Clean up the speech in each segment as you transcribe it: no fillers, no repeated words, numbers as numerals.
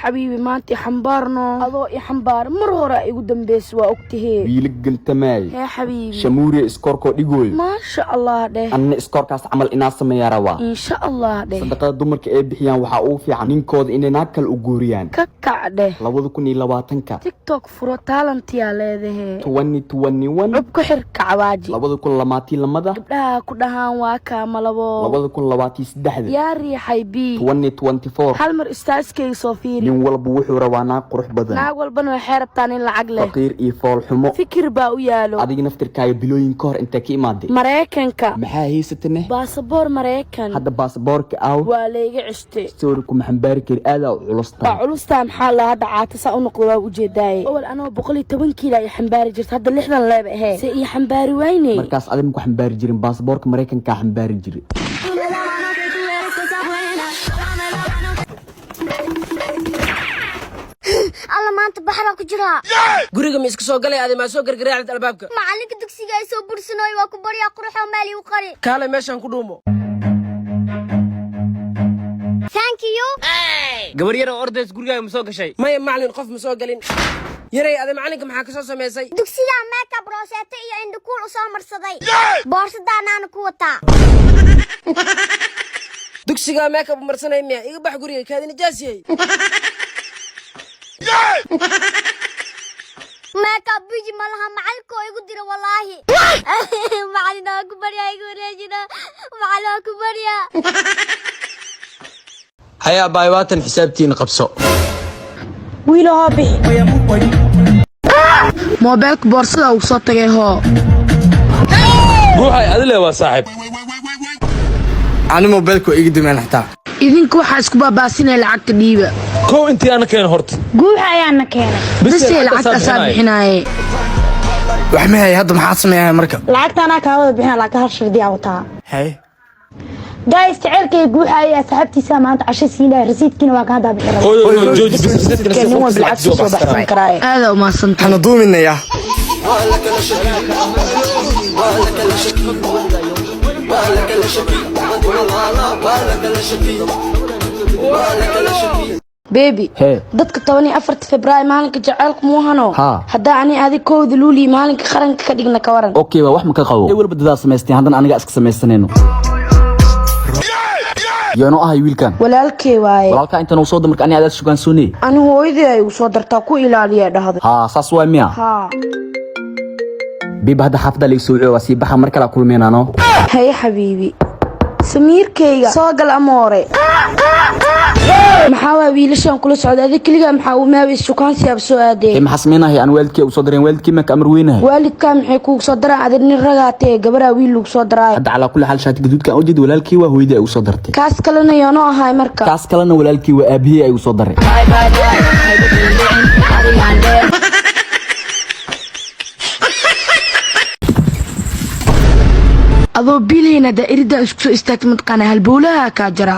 Xabiibi, maanta ixambaarno, adoo ixambaar mar hore igu dambeysa, waa ogtahee. Wiila gantamaay. Hee xabiibi. Shamuuriya iskoorkoo dhigooyo. Maasha Allah dheh. Anna iskoorkaas camal inaa sameeyaa rabaa. Insha Allah dheh. Sadaqada dumarka ay bixiyaan waxaa ugu fiican ninkooda inay naag kale u guuriyaan. Ka kac dheh. 2020-ka. TikTok furo, talent-iyaa leedahee. 2021. Cub ku xir kacbaaji. 2022-da. Gabdhaha ku dhahaan waa kaa malabo. 2023-da. Yaa riixay b. 2024. Hal mar istaaskayga soo fiiri. Nin walba wuxuu rabaa naag qurux badan. Naag walbana waxay rabtaan in lacag leh. Faqiir iyo foolxumo. Fikir baa u yaalo. Adiga naftirkaaga bilooyin ka hor intee ka imaaday? Maraykanka. Maxaa haysatane? Baasaboor Maraykan. Hadda baasaboorka aaw? Waa layga ceshtay. Story kuma xambaari kari, aadaa u culus waa tahay. Culustaa maxaa la hadda caata saa u noqdo, waa ujeedaaye. Awal anoo 110 kiila i xambaari jirta, hadda 60 leeba ahee, se ii xambaari wayney. Markaas adiga maku xambaari jirin, baasaboorka Maraykankaa xambaari jiray. Alla, maanta baxraa ku jiraa. Guriga ma iska soo galay? Adi maa soo gargaraacid albaabka? Macalinka dugsiga ay soo bursanooy, waa ku baryaa, quruxoo meel igu qari. Kaalay meeshaan ku dhuumo. Thank you. Gabar yar oo ordays gurigaaga ma soo gashay? Maya macalin, qof ma soo galin. Yaray, adi macalinka maxaa ka soo samaysay? Dugsigaa makeup, rooseeto iyo indhakuul u soo marsaday, boorsadaanaana ku wataa. Dugsigaa makeup marsanay miya? Iga bax guriga, kaadi nijaas yahay. Makeup biji ma laha, macalinka oo igu dira. Walaahi macalin, waa ku baryaa, igu wareejina. Macalin, waa ku baryaa. Haya abaay, waatan xisaabtiina, qabso. Wiilahoo, bixi moobeelka boorsada uu soo tagay, hoo. Ruuxay adile waa saaxiib. Ani mobeelka waa iga dumeen xataa. Idinku waxaa isku baabaasinaya lacagta dhiiba. Kow intii ana keen horta. Guuxa ayaana keenay. Bisee lacagta asaa bixinaaye. Wax ma hay hadda, maxaad sameeyaa marka? Lacagta anaa kaa wada bixina, laakiin hal shardiyaa wataa. Hay. Guys, jaceylkay guuxa ayaa saaxiibtiisa maanta casho siinaya, rasiidkiina waa ka haddaa bixi rabaa. Hooyo, hooyo, jooji bis. Nin walba lacag soo baxsan karaaye, aadaa umahadsantahay. Waxaana duuminayaa. Baby. Hee. Dadka 14-ta Febraayo maalinka jaceylku muuhano? Haa. Haddaa ani adig 1-da Luuliyo maalinka qaranka ka dhigna, ka waran? Okay, waa wax ma ka qabo. Walba dadaa samaysteen, haddana aniga iska samaysanayno. Yaanoo ahay wiilkan? Walaalkee waaye. Walaalkaa inta nagu soo damarka ani adaa sugaansooney. Ani hooyadii ay igu soo dartaa, ku ilaaliya dhahday. Haa, saas waay miya? Haa. Biba, hadda xaafadda laga soo waciyo, waa sii baxa, mar kala kulmeenaano. Haye xabiibi, samiirkayga soo gal amoore. Maxaa waa wiilashan kula socda? Adig keligaa maxaa u maaweys shukaansiyaab soo aadee? Ee, maxaa samaynahay? Aan waalidkii u soo dareen, waalidkii ma ka amar weynahay. Waalidkaa maxay kugu soo daraan? Adig nin ragaatee, gabaraa wiil lagu soo daraayo. Hadda calaa kulli xaal, shaati gaduudkan ujeed walaalkii waa, hooyadii ay u soo dartay. Kaas kalena yoonoo ahay marka? Kaas kalena walaalkii waa, aabihii ay u soo daray. Adoo biilhayna daa'irida isku soo istaagta, mataqaana halbowlaha kaa jara.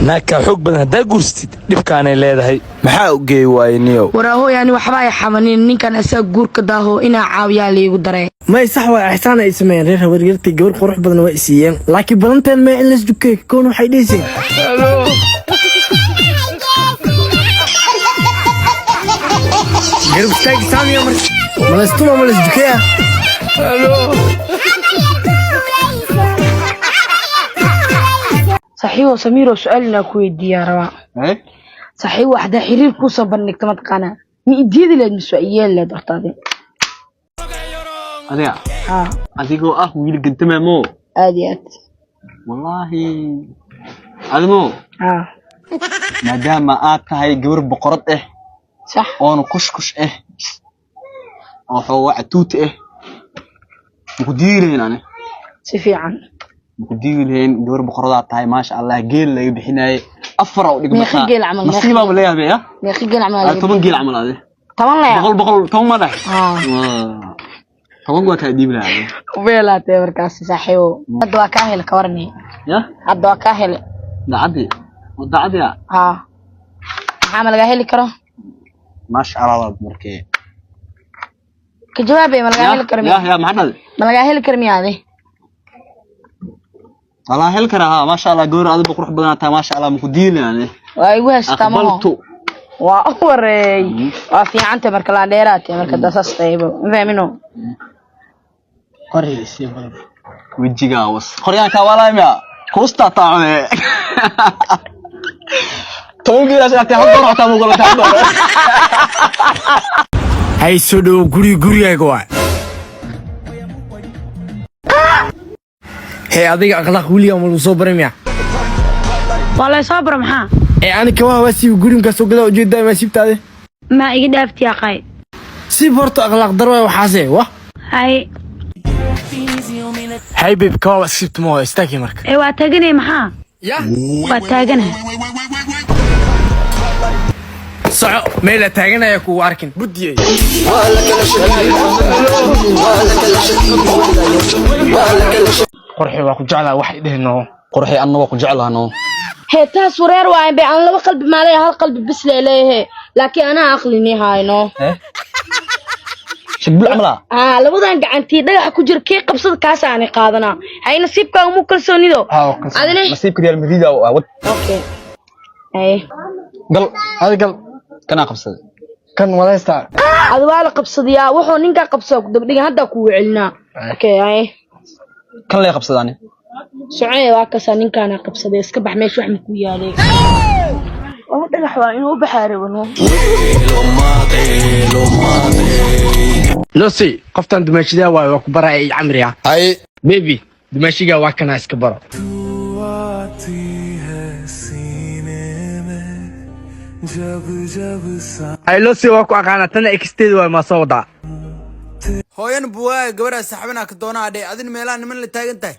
Naagkaa xoog badan haddaa guursatid, dhibkaanay leedahay. Maxaa u geey waaye niyow? Waraahoy, ani waxba ay xamanin, ninkan asaga guurka daaho inaa caawiyaa laygu daray. May, sax waay, axsaan ay sameeyeen reer habaryartii, gabar qurux badan waa isiiyeen, laakiin balanteen mee in laisdukey koon waxay dhihiseen. Garab istaag saamiya marka malaystuma malaysdukeya. Saxiibo Samiiro, su-aal inaa ku weydiiyaa rabaa. Saxiibo, haddaa xiriir kuusoo bandhigta, mataqaanaa ma idiidi leed mise waa iyeeli leed horta adi? Adiga? Haa. Adigoo ah wiil gantamaamo. Aad iyo aad. Wallaahi adimo. Haa. Maadaama aad tahay gabar boqorad ah, sax, oona kushkush ah oo xoogaa catuuti ah, maku diidi lahayn ani. Si fiican. Maku diidi lahayn, gabar boqoradaa tahay, maasha Allah. Geel laga bixinaaye afar u dhigmataa. Meeqa geel camal? Nasiibaa leeyahay ya. Meeqa geel camal? 10 geel camal ade. 10 leya? 100 110 ma dhahay? Haa. 10 waa kaa dhiibi lahaa. Beelaatee markaasi saaxiibo, hadda waa kaa hele, ka warani? Ya. Hadda waa kaa hele. Daacadii oo daacadii ah. Haa, maxaa ma lagaa heli karo? Maasha Allah waad markee. Ka jawaabay, ma lagaa heli karo miya? Ya, maxaa dhahday? Ma lagaa heli karo miya adi? Walaa heli karaa, haa, maasha Allah, gabar adiba qurux badanaa tahay, maasha Allah, maku diidi lahaa ani. Waa igu haystaa maho. Aqbaltu. Waa u wareey, waa fiicanta marka laan dheeraatay marka dasaas taybo, ma fahmino. Qoriga isii badan. Wejigaa was qoryaankaa walaay miya kuustaa taacune 10 geelaas inaad hal door xataa muuqala hal door. Hay, soo dhowo, guriga gurigaaga waa. Hee, adiga akhlaaq weligaa ma lagu soo baray miya? Waa lay soo bara, maxaa? Ee, ani kabaha waa siiba, guriga soo gadaa ujeedaa, maa siibtaade? Maa iga dhaafti aqay. Siib horta, akhlaaq dar waay waxaase wah. Hay. Hay babe, kabaha waa siibta ma istaagi marka. Ee, waa taaganay, maxaa? Ya. Waa taaganahay. Soco, meela taaganaya kugu arkin budiyey. Qorxi, waa ku jeclaa, wax idhehno. Qurxi, anna waa ku jeclaano. Hee, taas wareer waayan bay. Aan laba qalbi maalay, hal qalbi bis leeleeyahe, laakiin anaa aqlini hayno. Shagbul camala. Aa, labadan gacantii dhagaxa ku jira kii qabsada kaasaani qaadanaa. Hay, nasiibkaaga mu kalsoonido adina. Nasiibka Real Madrid waa wad. Okay, hay. Gal. Adi gal. Kanaa qabsaday. Kan wadaystaa. Ada waa la qabsadayaa, wuxuu ninkaa qabsada ku dabdhigan haddaa kugu celinaa. Okay, hay. Kan lee qabsadaani. Socee, waa kasaa, ninkaana qabsaday. Iska bax, meesha wax maku yaalay. Laba dhagax waa inuu u baxaa rabano. Losi, qoftan dumaashidaa waayo, waa ku baraya iyo camriya. Hay. Baby, dumaashigaa waa kanaa, iska baro. Hay losi, waa ku aqaanaa, tana exteed waay, maa soo wadaa? Hooyan buwaaya gabadhaa saxbanaa ka doonaa dhe, adin meelaha niman la taagan tahay.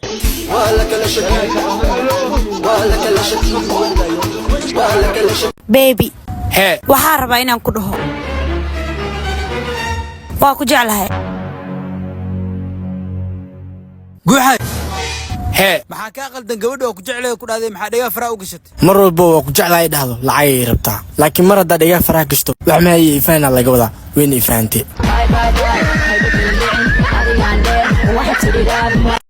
Baby. Hee. Waxaa rabaa inaan ku dhaho waa ku jeclahay. Guuxa. Hee. Maxaa kaa qaldan? Gabadha waa ku jeclaya ku dhahday, maxaa dhagaa faraa u gashatay? Mar walba waa ku jeclahay dhahdo, lacagay rabtaa, laakiin mar haddaa dhagaa faraha gashto, wax mahaya ifahanaa laga wadaa, wayna ifahantee.